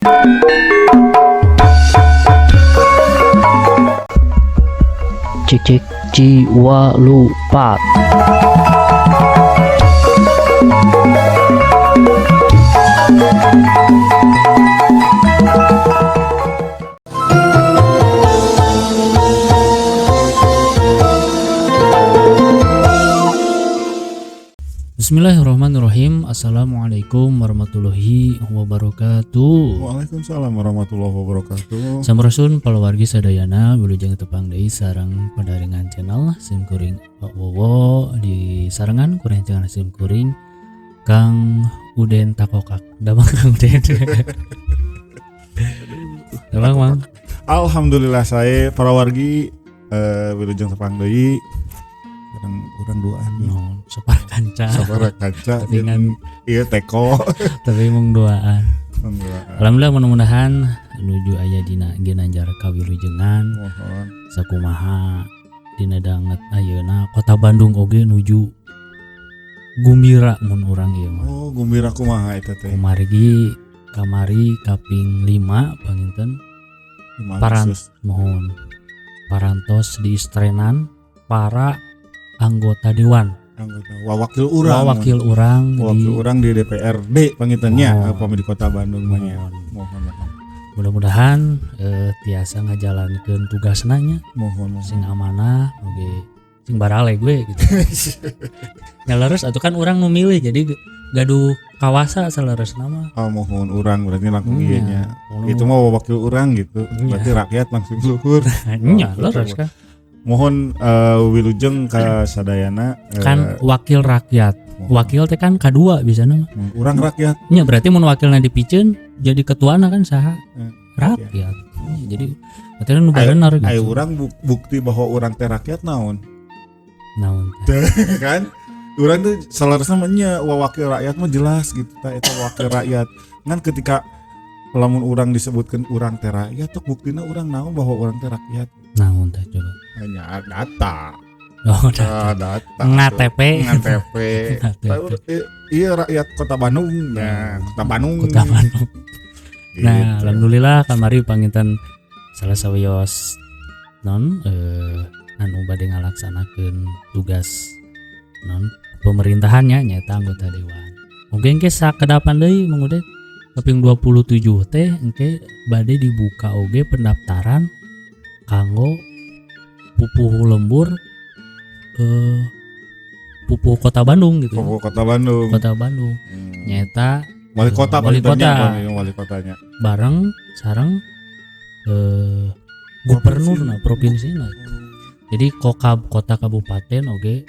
Cik cik jiwa lupa. Bismillahirrahmanirrahim. Assalamualaikum warahmatullahi wabarakatuh. Waalaikumsalam warahmatullahi wabarakatuh. Sampurasun palawargi sadayana, wilujeng tepang deui sareng Padaringan Channel sim kuring Pak Wowo di sarengan kuring jangan sim kuring Kang Uden Takokak. Damang, Kang Uden? Damang, Mang? Alhamdulillah saya, para wargi, wilujeng tepang deui. Urang urang duaan. No, sapara kanca. Sapara kanca. Tapi ngan Iya, teko. Tapi mung duaan. Alhamdulillah. Alhamdulillah, mudah-mudahan nuju aya dina ginanjar kawilujengan. Mohon. Sakumaha dina danget ayeuna Kota Bandung oge nuju gumbira mun urang ieu mah. Oh, gumbira kumaha eta teh? Kumargi kamari kaping 5 panginten 5 paran Agustus. Mohon, parantos diistrenan para anggota dewan. Anggota wakil urang. Wakil urang di Wakil urang di DPRD panginten nya, Mohon. Apa di Kota Bandung mah nya. Mohon. Mohon, mohon. Mudah-mudahan tiasa ngajalankeun tugasna nya. Mohon, mohon. Sing amanah oge sing baraleg we gitu. Ya leres atuh, kan urang nu milih, jadi gaduh kawasa saleresna mah. Oh, mohon, urang berarti langsung ieu nya. Mohon. Itu mah wakil urang gitu. Iya. Berarti rakyat langsung luhur. Nya Oh, leres kan. Mohon, wilujeng ka sadayana, Kan wakil rakyat. Mohon. Wakil teh kan kadua bisa mah. Mohon. Urang rakyat. Nya berarti mun wakilna dipiceun jadi ketuana kan saha? Rakyat. Ya, jadi berarti nu bener gitu. Ayo urang bukti bahwa urang teh rakyat naon? Naon teh? Kan? Urang tuh saleresna mah nya wakil rakyat mah jelas gitu tah eta wakil rakyat. Ngan ketika lamun urang disebutkan urang teh rakyat tuh buktina urang naon bahwa urang teh rakyat? Naon teh coba? Hanya data. Oh, data. Ah, data. NGTP. NGTP. NGTP. Tahu, iya rakyat Kota Bandung ya, Kota Bandung. Kota Bandung. Gitu. Nah, alhamdulillah kamari panginten salah sawios non anu bade ngalaksanakeun tugas non pemerintahannya nyaeta anggota dewan. Mungkin ke sakedapan deui, Mang Udet, kaping 27 teh engke bade dibuka oge pendaftaran kanggo pupuhu lembur, pupuhu Kota Bandung gitu. Pupuhu Kota Bandung. Kota Bandung. Nyaeta Wali kota, wali pangintennya, kota. Wali kotanya. Bareng sareng gubernur nah provinsi nah. Jadi kokab kota kabupaten oge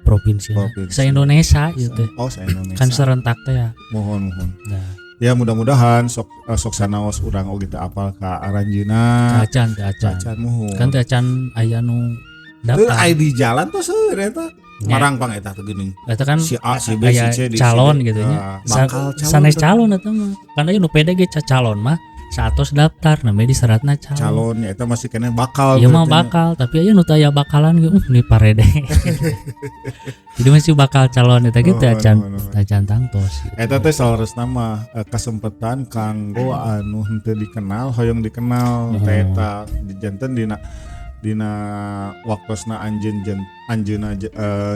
provinsi. Provinsi. Se Indonesia gitu. Oh, se Indonesia. Kan serentak teh ya. Mohon, mohon. Nah. Ya mudah-mudahan sok sok sanaos urang oge teu apal ka aranjeuna. Acan, teu acan. Acan, mohon. Kan teu acan aya nu Teu daftar. aya di jalan tuh seueur eta. Nya. Marang pang eta tuh geuning. Eta kan Si A, si B, si aya C, di calon si D. gitu nya. Ah, bakal calon Sanes tuh. calon eta mah. Kan aya nu pede ge calon mah saatos daftar namanya diseratna calon. Calon ya eta masih kena bakal. Iya mah berarti nya. Bakal, tapi aya nu teu aya bakalan ge nih parede. Jadi masih bakal calon eta gitu Oh, acan oh, oh, oh. acan tangtos gitu. Eta teh saleresna mah kesempatan kanggo anu henteu dikenal hoyong dikenal. Oh. Teh eta janten dina dina waktosna anjeun anjeunna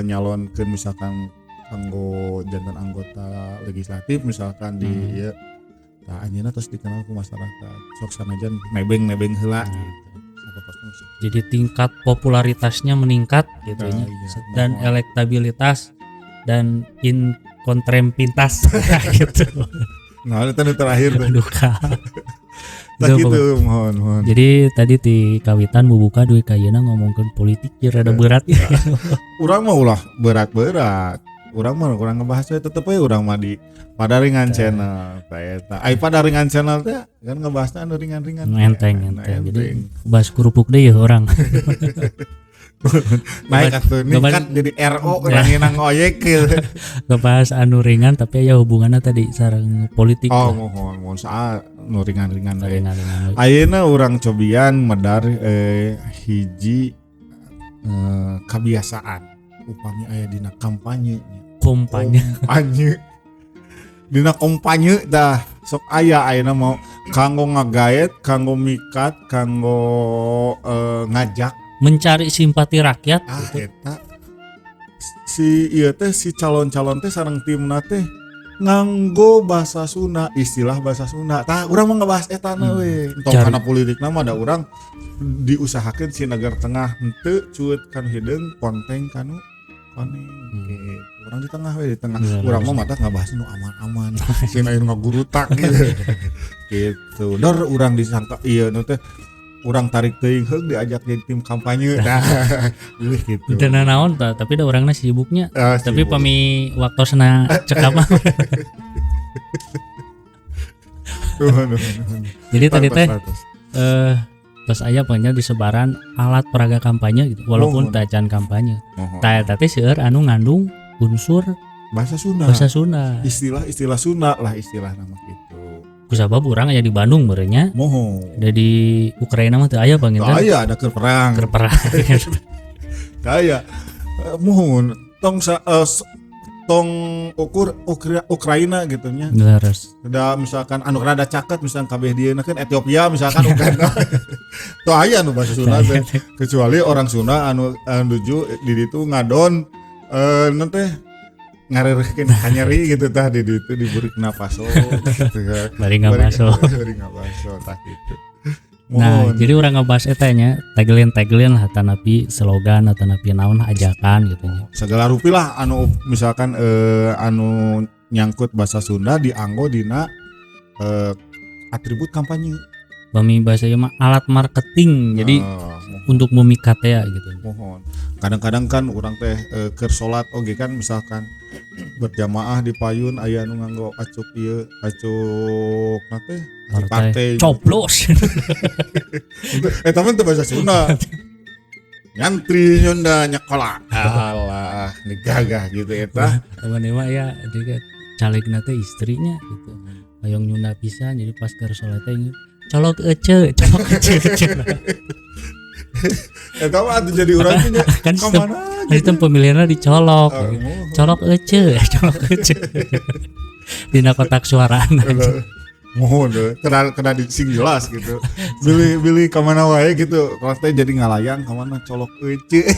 nyalonkeun misalkan kanggo janten anggota legislatif misalkan di ieu. Tah anjeunna terus dikenal ku masyarakat. Sok sanajan nebeng-nebeng heula gitu. Apa pasti masuk. Jadi tingkat popularitasnya meningkat gitu Nah, nya. iya. Dan Mohon. elektabilitas dan inkontrempintas gitu. Nah, itu nu terakhir tuh. Duka. Tah Itu gitu, mohon, mohon. Jadi tadi di kawitan bubuka duit kayeuna ngomongkeun politik ya rada berat. Urang mah ulah berat-berat. Urang mah kurang ngebahas we, tetep we urang mah di Padaringan Channel. Tah eta. Ai Padaringan Channel teh kan ngebahasna anu ringan-ringan. Enteng, Nah, enteng. Jadi bahas kerupuk deh ya orang. Naik atuh ningkat jadi RO urang ngoyek gitu. Ngebahas anu ringan tapi ya hubungannya tadi sareng politik Oh, lah. mohon, mohon saa nu ringan-ringan we. Ringan-ringan we. Ayeuna urang cobian medar hiji kebiasaan upami aya dina kampanye nya. Kampanye. Kampanye. Dina kampanye tah Sok aya ayeuna mau kanggo ngagaet, kanggo mikat, kanggo ngajak mencari simpati rakyat ah gitu. Eta si ieu teh, si calon-calon teh sareng timna teh nganggo bahasa Sunda, istilah bahasa Sunda. Tah, urang mah ngebahas eta na we. Entong kana politikna mah, da urang diusahakeun si negara tengah, henteu cueut kanu hideung, ponteng kanu koneng. Gitu. Urang di tengah we, di tengah. Iya, Urang mah harus. Mata ngabahas nu aman-aman. Sing aya nu ngagurutak gitu. Gitu. Dor urang disangka ieu nu teh urang tarik teuing, heug diajak jadi tim kampanye. Nah, bilih gitu. Teu naon tah, tapi da urangna sibuknya. Ah, Tapi sibuk. Pami waktosna cekap mah. Nuhun, nuhun, nuhun. Jadi tadi teh Ratus, ratus. Terus aya pokoknya disebaran alat peraga kampanye gitu, walaupun Mohon. tacan kampanye. Mohon. Tah, eta teh seueur anu ngandung unsur bahasa Sunda. Bahasa Sunda. Istilah-istilah Sunda lah istilah nama gitu. Kusabab urang aya di Bandung meureun. Mohon. Da di Ukraina mah teu aya panginten. Aya ada keur perang. Keur perang. Teu aya. Mohon tong tong ukur Ukraina gitu nya. Leres. Da misalkan anu rada caket, misalkan kabeh dieuna kan Ethiopia, misalkan Uganda. Teu aya anu bahasa Sunda teh. Kecuali orang Sunda anu anu nuju di ditu ngadon nanti ngarerehkeun kanyeri gitu, tah di ditu di Burkina Faso gitu kan. Bari ngabaso. Bari ngabaso, tah gitu. Nah, Mohon. jadi urang ngebahas eta nya, tagline-tagline lah, tanapi slogan atau napi naon ajakan gitu nya. Segala rupi lah anu misalkan anu nyangkut bahasa Sunda dianggo dina atribut kampanye. Pami bahasa ieu mah alat marketing. Jadi untuk memikat ya gitu. Mohon. Kadang-kadang kan urang teh keur salat oge kan, misalkan berjamaah di payun, aya nu nganggo acuk ieu, acuk na teh acuk Partai. Partai. Coblos. Eta mah teu bahasa Sunda. Nyantri nyunda nyekolah. Alah, ini gagah gitu eta. Teman mah ya jadi calegna teh istrinya gitu. Hoyong nyunda pisan, jadi pas keur salat teh colok ece, colok ece. Eta mah atuh jadi urang teh nya Kan sistem, kamana sistem pemilihannya dicolok. Ah, mohon. Colok ece, colok ece. Dina kotak suara. Mohon deh, kena kena di sing jelas gitu. Bilih bilih kemana wae gitu. Kalau teh jadi ngalayang kemana, colok ece.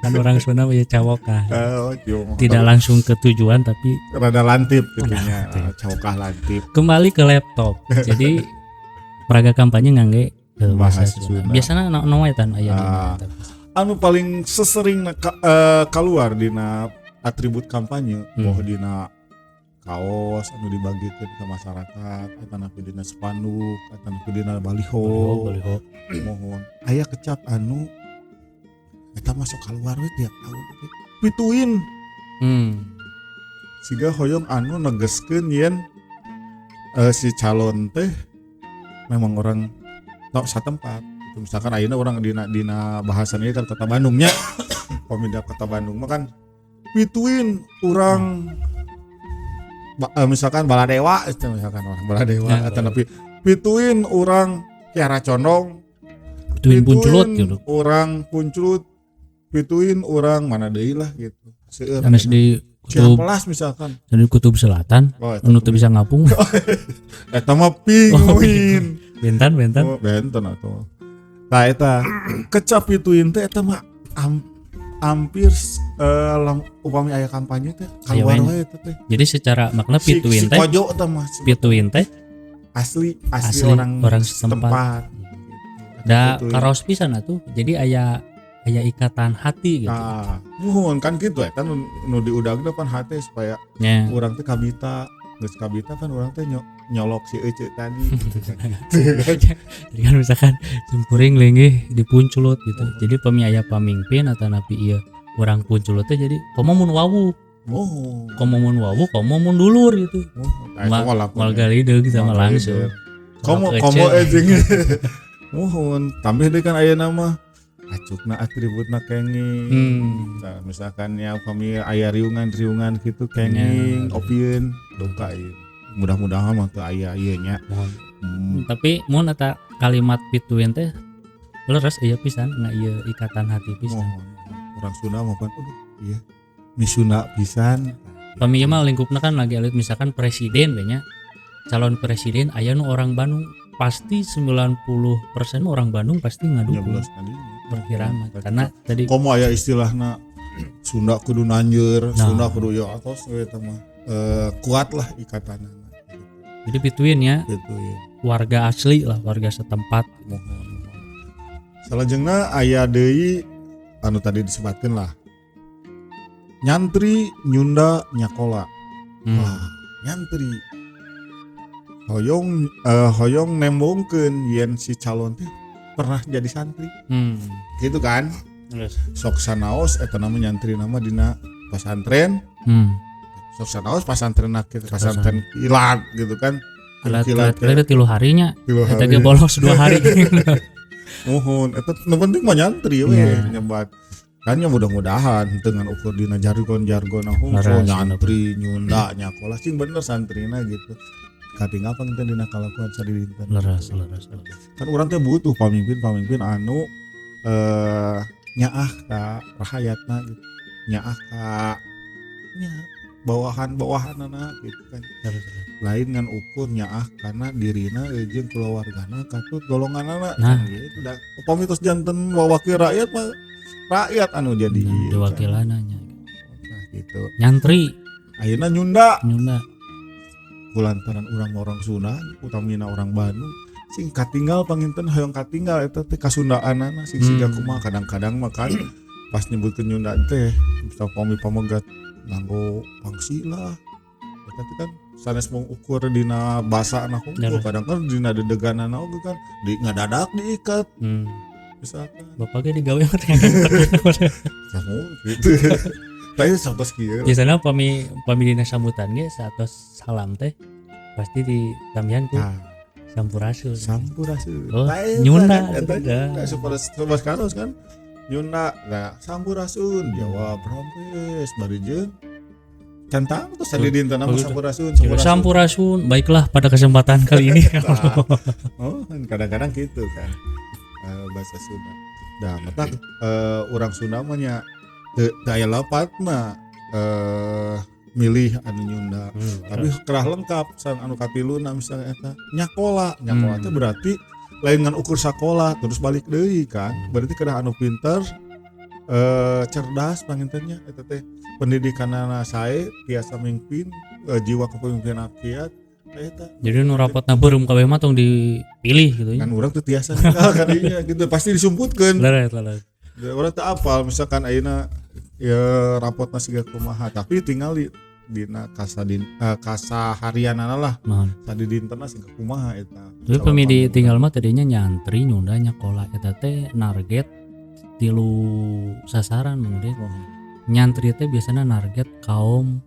Kan orang Sunda mah ya cawokah. Oh, cuma. Tidak langsung ke tujuan, tapi rada lantip gitu nya. Lantip. Cawokah lantip. Kembali ke laptop. Jadi peraga kampanye ngangge bahasa Bahasa Sunda. Sunda. Biasanya no no eta nu aya di Ah. laptop. Anu paling sesering keluar dina atribut kampanye, boh dina kaos anu dibagikeun ke masyarakat atanapi dina spanduk atanapi dina baliho. Baliho, baliho. Mohon, aya kecap anu eta masuk keluar we tiap tahun oge. Pituin. Siga hoyong anu negeskeun yen si calon teh memang orang tok satempat gitu. Misalkan ayeuna orang dina dina bahasan ini kan kota Bandungnya, pemindah kota Bandung mah kan pituin orang misalkan Baladewa itu, misalkan orang Baladewa Ya, atau tapi pituin orang Kiara Condong, Pituin Punclut gitu. Orang Punclut, pituin orang mana deui lah gitu. Seueur. Sanes di kutub Cihampelas misalkan. Di kutub selatan. Oh, eta Anu teu bisa ngapung. Eta mah pinguin. Bentan bentan. Oh, benten atuh. Nah, eta kecap pituin teh eta mah hampir upami aya kampanye teh Aya keluar we. wae eta teh. Jadi secara makna Si, pituin si teh kojo eta mah pituin teh asli asli, asli orang, orang setempat. setempat. Da Pituin. karaos pisan atuh. Jadi aya aya ikatan hati gitu. Nah, muhun kan gitu eta nu, nu diudagna pan hate supaya Nya. urang teh kabita, geus kabita kan urang teh nyolok si ece tadi gitu kan. Gitu kan. Jadi kan misalkan simkuring linggih di Punclut gitu. Jadi pami aya pamingpin atau napi ieu orang Punclut teh jadi komo mun wawuh, Muhun. komo mun wawuh, komo mun dulur gitu. Muhun. Nah, itu mah lakunya. Moal galideug sama Moal langsung. galideug. Komo Colok komo ece. jeung muhun tambih deui kan aya nama acukna atributna kenging. Nah, misalkan ya upami aya riungan-riungan gitu kenging Ya. opieun duka ieu. Mudah-mudahan mah teu aya ieu nya. Mohon. Tapi mun eta kalimat pituin teh leres ieu pisan nga ieu ikatan hati pisan. Mohon. Orang Sunda mah pan aduh iya. Mi Sunda pisan. Pami ieu mah lingkupna kan lagi alit misalkan presiden we nya. Calon presiden aya nu orang Bandung, pasti 90% orang Bandung pasti ngadukung. Nyoblos tadi. Perkiraan mah. Karena tadi Komo aya istilahna Sunda kudu nanjeur, Nah. Sunda kudu ya atos we eta mah. Kuat lah ikatanana. Jadi pituin ya Gitu ya. warga asli lah, warga setempat. Mohon, mohon. Salajengna aya deui anu tadi disebutkeun lah. Nyantri, nyunda, nyakola. Wah, nyantri. Hoyong nembongkeun yen si calon teh pernah jadi santri. Gitu kan? Terus. Sok sanaos eta nama nyantri nama dina pesantren. Sok sanaos pesantren kitu, pesantren kilat gitu kan. Kilat Kilat, kilat kilat 3 harinya. 3 Eta hari. ge bolos 2 hari. Muhun, eta nu penting mah nyantri we nyebat. Kan ya mudah-mudahan dengan ukur dina jargon-jargon hungkul nyantri, nyunda, nyakola sing bener santrina gitu. Katinggal panginten dina kalakuan sadidinten. Leres, leres, leres. Kan urang teh butuh pamimpin-pamimpin anu nyaah ka rahayatna gitu. Nyaah ka nya bawahan-bawahanana gitu kan. Leres, leres. Lain ngan ukur nyaah karena dirina jeung kulawargana katut golonganana Nah. kan gitu. Da upami tos janten wawakil rakyat mah rakyat anu jadi Nah, ieu kan. diwakilananya. Nah, gitu. Nyantri, Ayeuna nyunda nyunda. kulantaran urang-orang Sunda utamina orang Bandung sing katinggal panginten hoyong katinggal eta teh kasundaanana sing siga kumaha. Kadang-kadang mah kan pas nyebutkeun nyunda teh bisa pami pamegat nganggo pangsi lah, eta teh kan sanes mung ukur dina basana hungkul, kadang kan dina dedeganana oge kan di ngadadak diikat misalkan. Bapak ge digawe mah teh. Kamu gitu tapi satos kieu. Biasanya pami pami dina sambutan ge saatos salam teh pasti ditambihan ku Nah, sampurasun. Sampurasun. Oh, Nah, eta nyunda. kan, eta Eta. nyunda supaya supaya sekarang kan nyunda. Nah, sampurasun jawab rampes bari jeung cantang terus tadi dinten Oh, nama gitu. sampurasun Sampurasun. sampurasun. Sampurasun. Baiklah, pada kesempatan kali ini. Nah, oh, kadang-kadang gitu kan. Bahasa Sunda. Nah, mata orang Sunda mah nya teu teu aya lapatna milih anu nyunda. Tapi kerah lengkap sareng anu katiluna misalnya eta nyakola. Nyakola teh berarti lain ngan ukur sakola terus balik deui kan. Berarti kedah anu pinter, cerdas pangintennya eta teh pendidikanana sae tiasa mimpin, jiwa kepemimpinan kiat eta. Jadi nu rapotna beureum kabeh mah tong dipilih gitu ya. Kan urang tuh tiasa ninggal kadinya gitu pasti disumputkeun. Leres, leres. Urang teu apal misalkan ayeuna ya rapotna siga kumaha, tapi tinggal di dina kasaharianana lah Mohon. sadidintena siga kumaha eta. Tapi pami ditinggal mah tadinya nyantri, nyunda, nyakola eta teh narget tilu sasaran Mang Udin. Nyantri teh biasanya narget kaum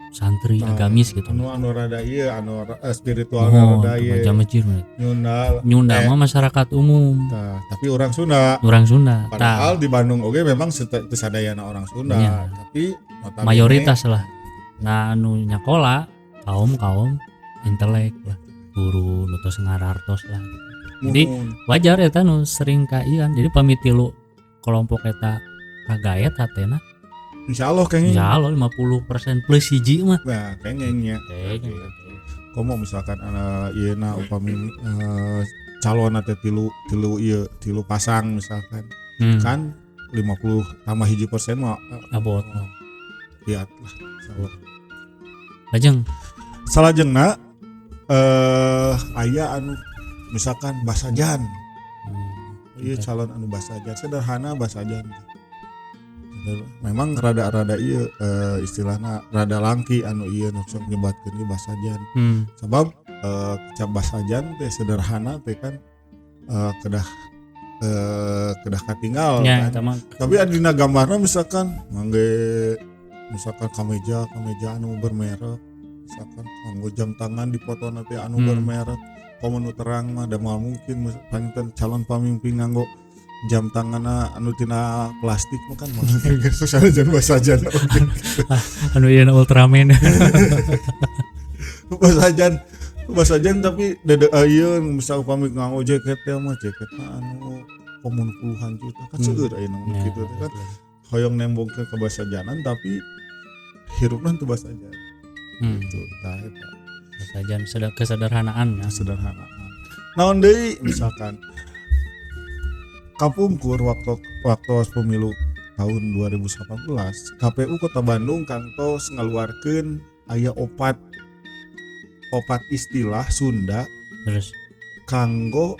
santri Nah, agamis gitu. Anu anu rada ieu anu spiritual Oh, rada ieu. remaja masjid. Nyunda. Nyunda mah masyarakat umum, Tah, tapi orang Sunda. Orang Sunda. Padahal Tah, di Bandung oge memang teu sadayana orang Sunda, Nya. tapi notabene mayoritas lah. Nah, anu nyakola kaum-kaum intelek lah, guru nu tos ngarartos lah. Jadi, muhun. wajar eta nu sering ka ieu kan. Jadi pami tilu kelompok eta kagaet hatena. Insya Allah kenging. Insya Allah 50% plus hiji mah. Nah, kenging nya. Kenging. Komo misalkan ana ieu na upami calon teh tilu tilu ieu tilu pasang misalkan kan 50 tambah 1% mah Abot. lihat lah insyaallah. Lajeng Salajengna aya anu misalkan basajan. Ieu calon anu basajan sederhana basajan. Memang rada-rada ieu istilahna rada langki anu ieu nu sok nyebatkeun ieu basajan. Sebab kecap basajan teh sederhana teh kan kedah kedah katinggal Ya, kan. eta mah Tapi ada dina gambarna misalkan ngangge misalkan kameja kameja anu bermerek, misalkan nganggo jam tangan dipotona teh anu bermerek. Komo nu terang mah da moal mungkin panginten calon pamimpin nganggo jam tanganna anu tina plastik mah kan moal mungkin geus sanajan basajan oge. Anu ieu Ultraman. Basajan basajan tapi dede ieu misal upami nganggo jaket teh mah jaketna anu komun puluhan juta kan seueur ayeuna mah Ya, kitu teh kan hoyong nembongkeun ke basajanan tapi hirupna teu basajan gitu tah eta. Sajan kesederhanaan ya. Kesederhanaan. Naon deui misalkan kapungkur waktu pemilu tahun 2018 KPU Kota Bandung kantos ngaluarkeun aya opat istilah Sunda terus kanggo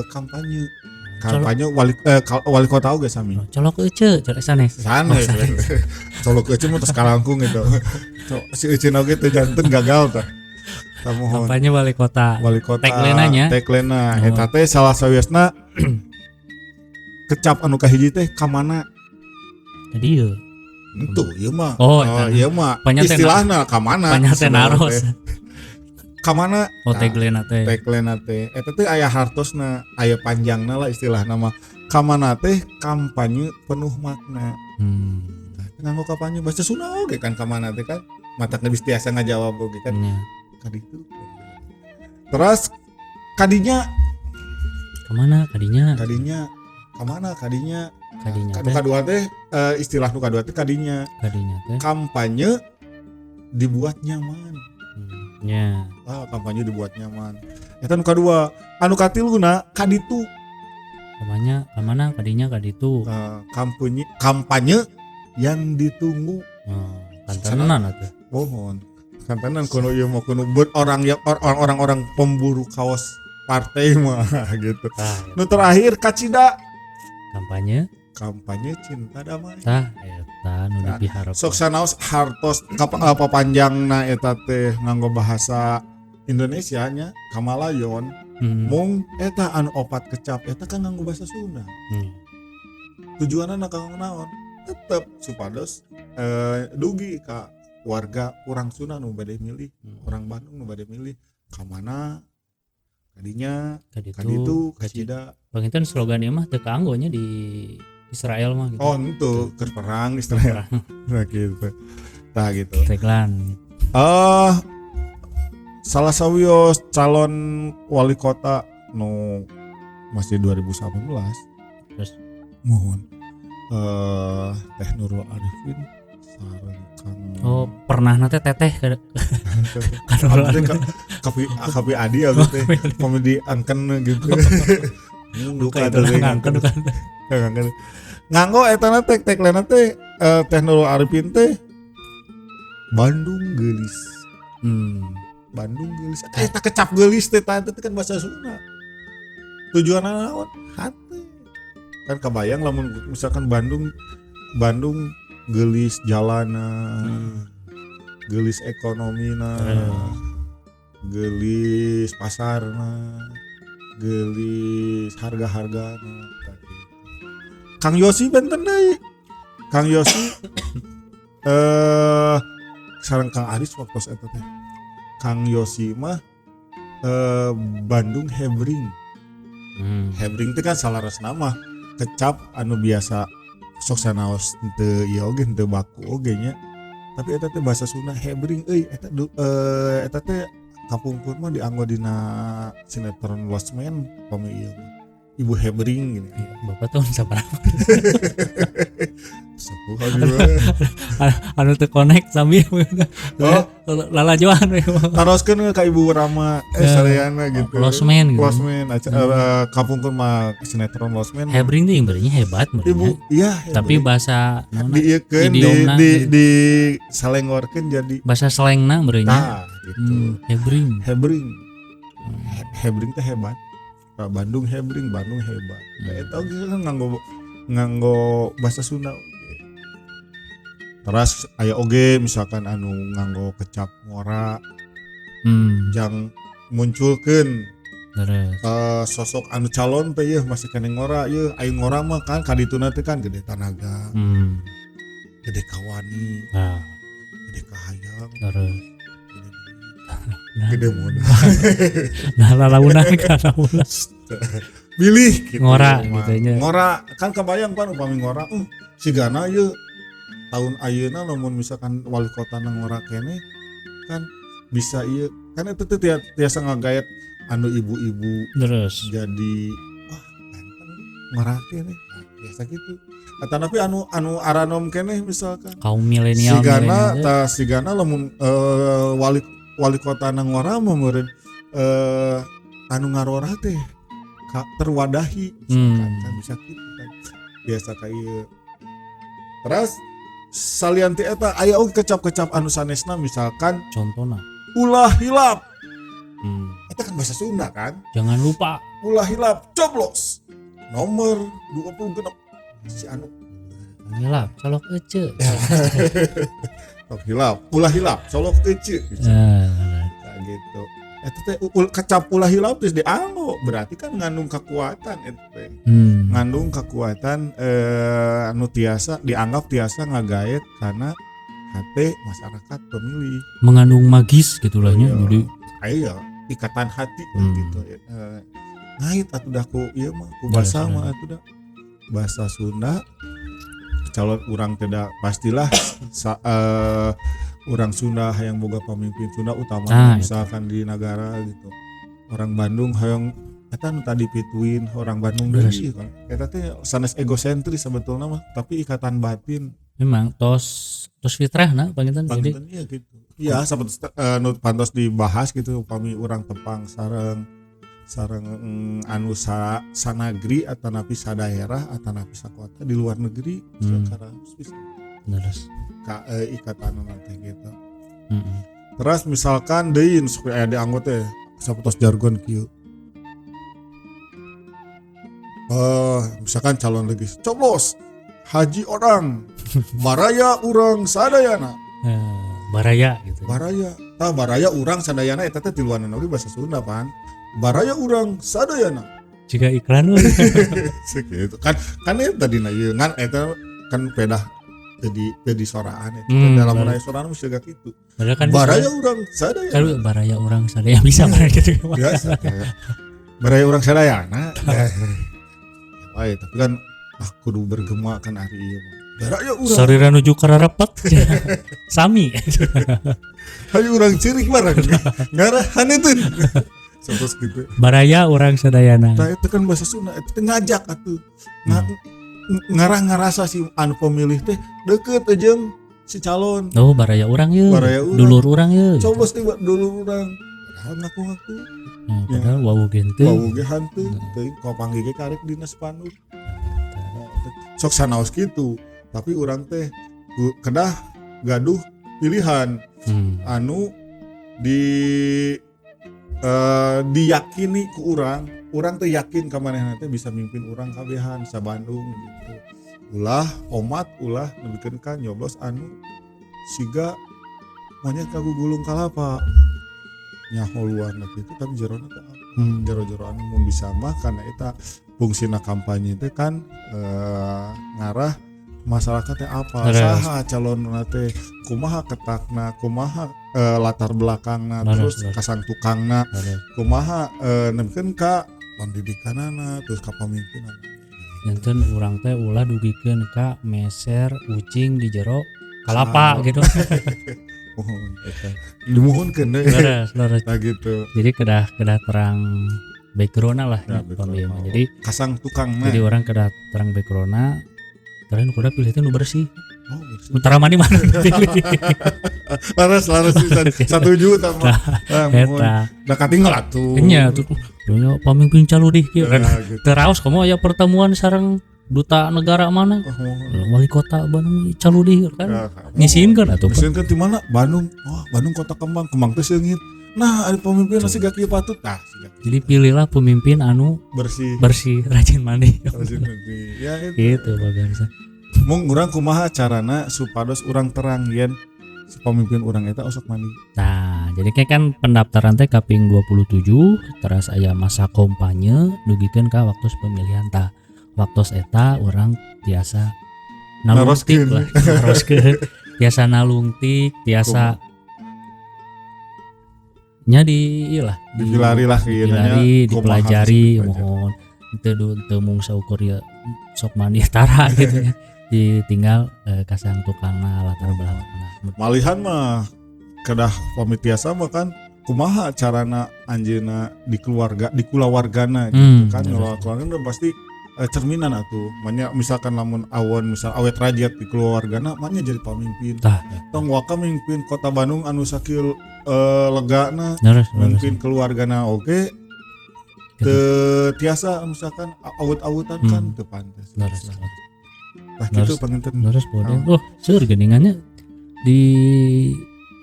kampanye wali kota oge sami. Colok euceu, colok sanes. Sanes. Colok euceu mah tos kalangkung gitu. Si euceu oge teu janten gagal tah. Kampanye wali kota. Wali kota. Tagline-nya. Tagline-na eta teh salah sawiosna kecap anu kahiji teh ka mana? Jadi ieu. Entu ieu mah. Oh, ieu mah istilahna ka mana? Panyate naros. Ka mana? Oh, tagline teh. Tagline teh. Eta teh aya hartosna, aya panjangna lah istilahna mah. Ka mana teh kampanye penuh makna. Nganggo kampanye bahasa Sunda oge kan ka mana teh kan. Matak geus tiasa ngajawab oge kan. Ka ditu. Terus kadinya kemana kadinya? Kadinya kamana kadinya? Kadinya teh. Kadua teh istilah nu kadua teh kadinya. Kadinya teh. Kampanye dibuat nyaman. Nya. Ah, kampanye dibuat nyaman. Eta nu kadua, anu katiluna kaditu. Kamana kamana kadinya kaditu. Kampanye yang ditunggu. Kantenan atuh. Mohon. Kantenan kuno ieu mah kuno orang yang orang-orang pemburu kaos partai mah gitu. Nu terakhir kacida. Kampanye cinta damai. Tah eta nu dipiharep. Sok sanaos hartos apa panjangna eta teh nganggo bahasa Indonesia nya kamalayon. Mung eta anu opat kecap eta kan nganggo bahasa Sunda. Tujuanna kanggo naon? Tetep supados dugi ka warga urang Sunda nu bade milih, orang Bandung nu bade milih ka mana? Kadinya, kaditu, kacida. Panginten slogan ieu mah teu kaanggo nya di Israel mah gitu. Oh, henteu keur perang Israel. Nah gitu. Tah gitu. Tagline. Salah sawios calon wali kota nu masih 2018. Terus mohon Teh Nurul Arifin sareng Kang. Oh, pernah nate teteh kan kapi adi abdi teh komedi angken gitu. Duka teh ngangken. Nganggo eta na teh tagline teh Teh Nurul Arifin teh Bandung geulis. Bandung geulis. Eta kecap geulis teh teh kan bahasa Sunda. Tujuanna naon? Hate. Kan kebayang lamun misalkan Bandung geulis jalana, geulis ekonomina, geulis pasarna, geulis harga-hargana. Kang Yosi benten deui. Kang Yosi sareng Kang Aris waktu eta teh. Kang Yosi mah Bandung Hebring. Hebring teh kan salaresna mah kecap anu biasa sok sanaos teu ieu oge teu baku oge nya. Tapi eta teh bahasa Sunda hebring euy eta eta teh kapungkur mah dianggo dina sinetron Losmen pami ieu. Ibu hebring gini. Bapak tahun sabaraha? Sepuh we. Anu teu connect sami. Oh, lalajoan we. Taroskeun ka Ibu Rama sadayana gitu. Losmen gitu. Losmen kapungkur mah sinetron Losmen. Hebring teh berinya hebat berinya. Ibu iya. Tapi bahasa diieukeun di salengorkeun jadi bahasa selengna berinya. Nah, gitu. Hebring. Hebring. Hebring teh hebat. Bandung hebring, Bandung hebat. Eta oge kan nganggo bahasa Sunda oge. Terus aya oge misalkan anu nganggo kecap ngora. Jang munculkeun sosok anu calon teh yeuh masih keneh ngora yeuh, aya ngora mah kan kadituna teh kan gede tanaga. Gede kawani. Gede kahayang. Terus gede modal. Nah lalaunan kan lalaunan. Bilih gitu. Ngora gitu nya. Ngora kan kebayang pan upami ngora sigana ieu tahun ayeuna lamun misalkan wali kota na ngora keneh kan bisa ieu kan eta teh tiasa ngagayat anu ibu-ibu terus jadi wah ganteng ngora keneh. Nah, biasa gitu. Atanapi anu aranom keneh misalkan kaum milenial sigana ta sigana lamun wali wali kota ngora mah meureun anu ngarora teh terwadahi misalkan, kan bisa gitu kan biasa kayak. Terus salian ti eta aya oge kecap-kecap anu sanesna, misalkan Contohna? Ulah hilap. Eta kan bahasa Sunda kan. Jangan lupa. Ulah hilap coblos nomor 26 si anu. Hilap colok ece. Colok hilap, ulah hilap colok ece gitu. Nah, gitu. Eta teh kecap ulah hilap terus dianggo berarti kan ngandung kekuatan eta teh. Ngandung kekuatan anu tiasa dianggap tiasa ngagaet karena hati masyarakat pemilih. Mengandung magis gitu lah nya. Iya. Jadi ayo ikatan hati gitu. Ngait atuh dah ku ieu mah, ku bahasa mah atuh dah bahasa Sunda. Calon urang tidak pastilah orang Sunda hayang boga pemimpin Sunda utama misalkan di negara gitu. Orang Bandung hayang eta nu tadi pituin orang Bandung deui kan. Eta teh sanes egosentris sebetulnya mah, tapi ikatan batin. Memang tos tos fitrah nah panginten jadi Panginten iya gitu. Iya, seperti nu pantos dibahas gitu upami urang tepang sareng sareng anu sanagri atanapi sadaerah atanapi sakota di luar negeri secara bisa ka ikatan nanti gitu. Terus misalkan deui nu sok aya dianggo teh sapertos jargon kieu. Misalkan calon legis coblos Haji Odang baraya urang sadayana. Baraya gitu. Baraya tah, baraya urang sadayana eta teh tiluanan oge bahasa Sunda pan, baraya urang sadayana. Jika iklan we. Segitu kan kan eta dina ieu ngan eta kan pedah jadi soraan eta dalam raya soraan mesti gak gitu. Padahal kan baraya urang sadayana. Kalau baraya urang sadaya bisa baraya gitu. Biasa kayak baraya urang sadayana ya wae, tapi kan ah kudu bergema kan ari ieu mah baraya urang Sarira nuju kararepet. Sami. Hayu urang ceurik bareng ngarahan itu terus gitu. Baraya urang sadayana. Nah, itu kan bahasa Sunda itu teh ngajak atuh ngarah ngarasa si anu pemilih teh deket jeung si calon. Oh, baraya urang ye. Baraya urang. Dulur urang ye. Coblos teh dulur urang, padahal ngaku-ngaku. Nah, padahal wawuh ge henteu. Wawuh ge henteu teuing kapanggih ge karek dina spanduk. Nah, sok sanaos kitu, tapi urang teh kedah gaduh pilihan anu di diyakini ku urang, urang teh yakin ka manehna teh bisa mimpin urang kabehan sa Bandung gitu. Ulah omat, ulah nepikeun ka nyoblos anu siga monyet kagugulung kalapa, nyaho luarna kitu tapi jerona teh apa. Jero-jero anu mun bisa mah karena eta fungsina kampanye teh kan ngarah masyarakat teh apa, saha calonna teh, kumaha ketakna, kumaha latar belakangna, terus kasang tukangna, kumaha nepikeun ka pendidikanana, terus ka pamimpinan. Janten urang teh ulah dugikeun ka meser ucing di jero kalapa gitu. Mohon eta dimuhunkeun deui. Leres, leres. Nah gitu. Jadi kedah kedah terang background lah Ya, ya, background. pamilih mah. Jadi kasang tukangna. Jadi orang kedah terang background, terus kudu pilih itu nu bersih. Oh, bersih. Utara mandi mana pilih. Laras laras pisan. Satuju tah mah. Ah, mohon. Eta. Da katinggal atuh. Nya tuh nya pamimpin caludih kieu kan. Nah, gitu. Teraos kamu aya pertemuan sareng duta negara mana? Oh, mohon. Wali kota Bandung caludih kan. Ya, Ngisiinkeun atuh. Ngisiinkeun di mana? Bandung. Wah, Bandung kota kembang, kembang teh seungit. Nah, ada pemimpin nasi gak kieu patut. Nah, siga kieu. Jadi pilihlah pemimpin anu bersih, bersih, rajin mandi. Rajin mandi. Ya itu. Gitu pemirsa. Mung urang kumaha carana supados urang terang yen si pemimpin urang eta osok mandi. Nah, jadi kayak kan pendaftaran teh kaping 27 teras aya masa kampanye dugikeun ka waktu pemilihan tah. Waktu eta urang tiasa nalungtik Naroskeun. lah, naroskeun. Tiasa nalungtik, tiasa nya di ieu lah, Dipilari lah ieu nya, dipilari, kumaha dipelajari, dipelajari. Mohon teu mung saukur ya sok mandi tara gitu ya. Ditinggal kasang tukangna, latar belakangna. Malihan mah kedah pamit tiasa mah kan kumaha carana anjeunna di keluarga, di kulawargana gitu kan, ngelola keluarga udah pasti Cerminan atuh banyak, misalkan lamun awon, misal awet rajat di keluargana, maknya jadi pamimpin. Tah. Tong waka mimpin kota Bandung anu sakieu legana, Leres, leres. mimpin keluargana oge Gitu. teu tiasa, misalkan awut-awutan kan teu pantes. Leres, leres. Tah kitu Leres. panginten. Leres, boleh. Oh, seueur geuningannya di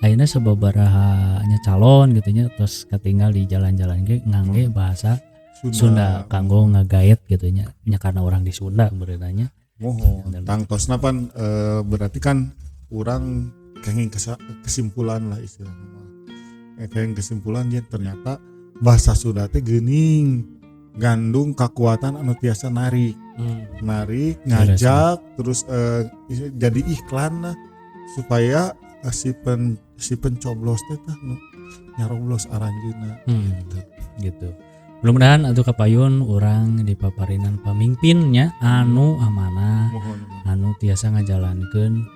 ayeuna sababaraha nya calon gitu nya, terus katinggal di jalan-jalan ge ngangge bahasa Sunda kanggo ngagaet gitu nya nya, karena orang di Sunda beritanya. Mohon tangtosna pan berarti kan urang kenging kesimpulan lah istilahnya mah. Kenging kesimpulan ya, ternyata bahasa Sunda teh geuning gandung kekuatan anu tiasa narik narik, ngajak, terus jadi iklan lah supaya si pencoblos teh tah nu nyaroblos aranjeunna. Gitu. Mudah-mudahan atuh kapayun urang dipaparinan pamimpinnya anu amanah, Mohon. Anu tiasa ngajalankeun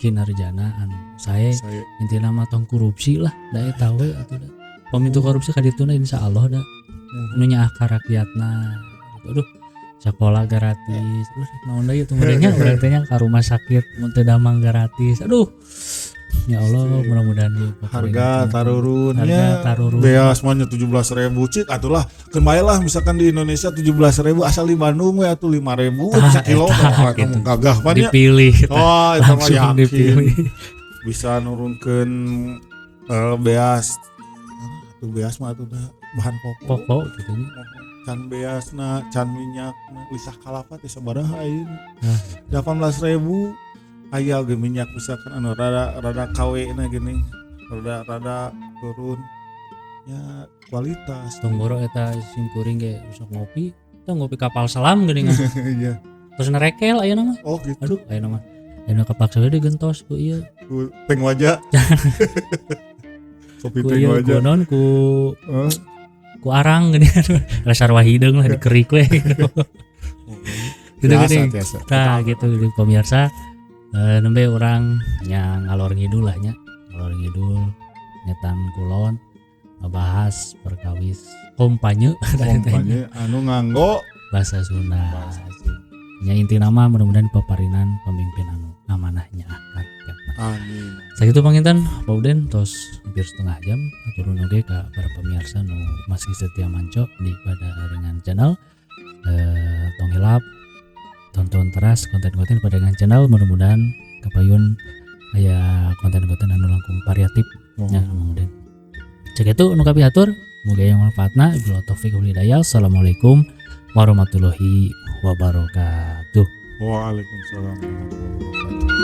kinerjana anu sae. Saya Intina mah tong korupsi lah, da eta we atuh da. Pamitu korupsi ka dituna insyaallah da anu nyaah ka rakyatna gitu. Aduh, sekolah gratis, terus naon deui atuh merenya urang teh nya, ka rumah sakit mun teu damang gratis. Aduh, ya Allah, mudah-mudahan ieu harga tarurunnya. Harga tarurun. Beas semuanya 17.000 cik atulah, keun bae lah misalkan di Indonesia 17.000, asal di Bandung we atuh 5.000 Tah, sakilo. eta, Wah, gitu. kamu gagah pan nya. Dipilih. Oh, eta mah Langsung yakin dipilih. Bisa nurunkeun beas. Atuh beas mah atuh dah bahan pokok. Pokok gitu nya. Can beasna, can minyak, lisah kalapa teh sabaraha ayeuna? Nah. 18.000. Aya ge minyak misalkan anu rada rada KW na gini, rada rada turun ya kualitas. Tong boro eta, sim kuring ge sok ngopi tong ngopi kapal selam geuningan. Terus nerekel ayeuna mah. Oh gitu. Aduh, ayeuna mah ayeuna kepaksa we digentos ku ieu. Ku teng wajah, kopi Ku teng ieu ku wajah. Non ku Eh, ku arang geuningan, rasar hideung lah, dikerik we gitu. Gitu biasa, geuning. biasa. Nah, gitu di pemirsa, nembe urang nya ngalor ngidul lah nya, ngalor ngidul ngetan kulon ngebahas perkawis kampanye. Kampanye anu nganggo bahasa Sunda. Bahasa Sunda. Nya inti nama mudah-mudahan paparinan pemimpin anu amanahnya akan. Amin. Sakitu panginten Pak Uden, tos hampir setengah jam. Turun oge ka para pemirsa nu masih setia manco di pada dengan channel. Tong hilap tonton teras konten-konten pada dengan channel, mudah-mudahan kapayun aya konten-konten anu langkung variatif ya Mang Uden. Sakitu nu kapihatur, muga yang manfaatna. Billahi taufik wal hidayah. Assalamualaikum warahmatullahi wabarakatuh. Waalaikumsalam warahmatullahi wabarakatuh.